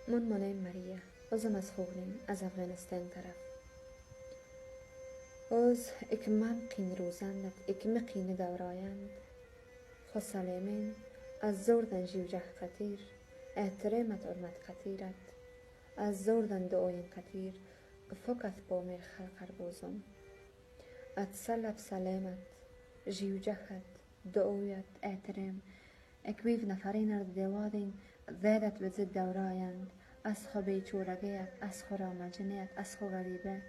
من مانیم مریه ازم از خوغنین از افغانستان طرف از اکمم قین روزندت اکم قین دورایند خو سلیمین از زوردن جیوجه قطیر احترامت ارمت قطیرت از زوردن دعاین قطیر فقط با میر خلق بوزم اتسلب سلامت جیوجهت دعایت احترام اکویف نفرین ارد دیوادین زادت به زد دورایند از خو بیچورگیت از خو رامجنیت از خو غریبه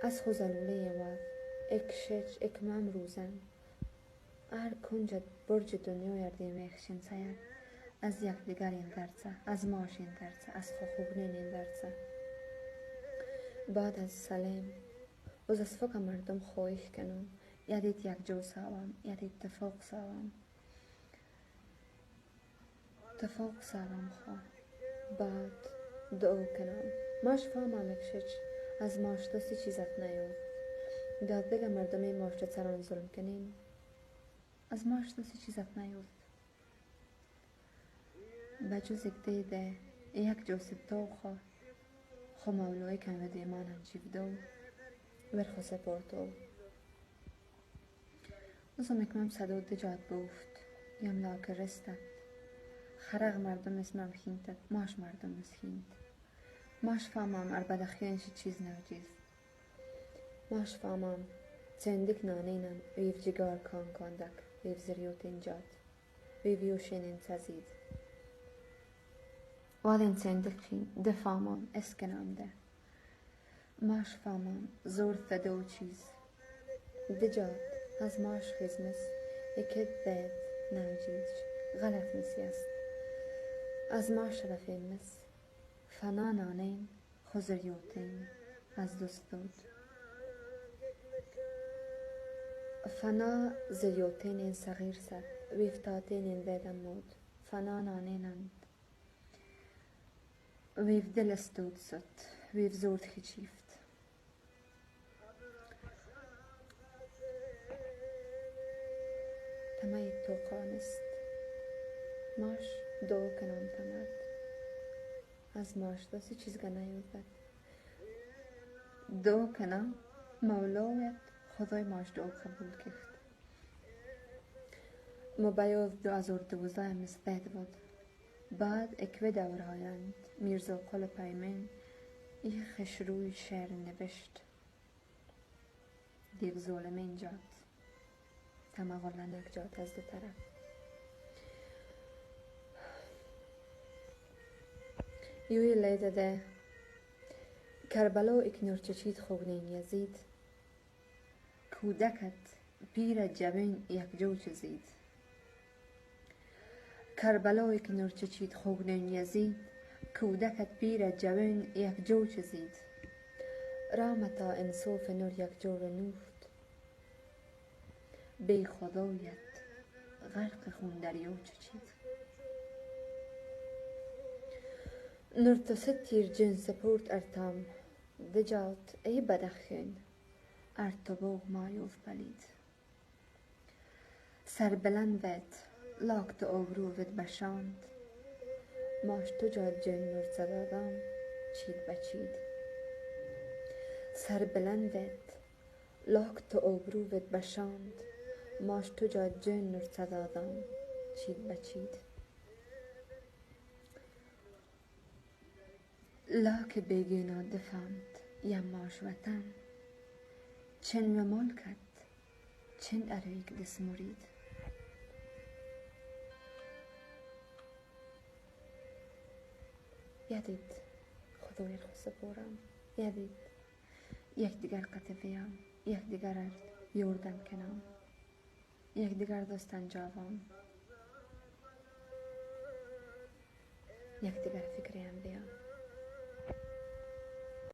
از خو زلوله واد اکشچ اکمم روزن هر کنجت برج دنیا یردیم اخشین سید از یکدیگر این درسه از ماش این درسه از خو خوبنین این درسه بعد از سلام از از فک مردم خواهش کنم یدید یک جو سوام یدید اتفاق سوام اتفاق سوام خواه بعد دعا کنم ماش فهمم اکشچ از ماش دستی چیزت نیافت داد بگم مردم ماش سران ظلم کنین از ماش دستی چیزت نیافت بجز یک دیده یک جو سبتو خواه خو مولوی کن و دیمانم جیودو ورخو سپورتو ازم اکمم صدو دجات بوفت یم لاک رستت خرق مردم اسمم خینتت ماش مردم مسخینت ماش فهمم اربدخیان شی چیز نوجیز ماش فهمم چندک نانینم ویو جگار کان کاندک ویو زریوتین جات ویو یوشینین تزید وادین چندک خین دفامم اسکنام ده ماش فهمم زور تدو چیز دجات از ماش خزمس اکد داد نوجیز غلط مسیست از ماش رفیمس فنا نانین خزریوتین از دوستود فنا زریوتین صغیر سد ویفتاتین دادم مود فنا نانینند ویف دل استود سد ویف زورد خچیفت تمای توقانست ماش دو کنم تمد از ماش دستی چیز گنایوزد دو کنم مولایت خدای ماش دو قبول کرد مبایوز 2012 مستد بود بعد اکوه دورایند میرزا قل پیمن ای خشروی شعر نوشت دیو ظالمین جات تمغالنک جات از دو طرف یوی لیده ده کربلا اکنور چچید خوگنین یزید کودکت پیر جبین یک جو چزید کربلا اکنور چچید خوگنین یزید کودکت پیر جبین یک جو چزید رامتا انصاف نور یک جو نوفت بی خدایت غرق خون دریا چچید نرتست تیر جن سپورت ارتام دجات ای بدخین ارتباغ مایوف پلید سربلند وید لاکت آبرو وید بشاند ماش تو جا جن نرتدادم چید بچید سربلند وید لاکت آبرو وید بشاند ماش تو جا جن نرتدادم چید بچید لاک بیگینا دفند یم ماش وطن چن و مالکت چن ارویک دس مرید یدید خدای خو سپورم یدید یک دیگر قطفیم یک دیگر یوردم کنم یک دیگر دوستان جاوام یک دیگر فکریم بیام.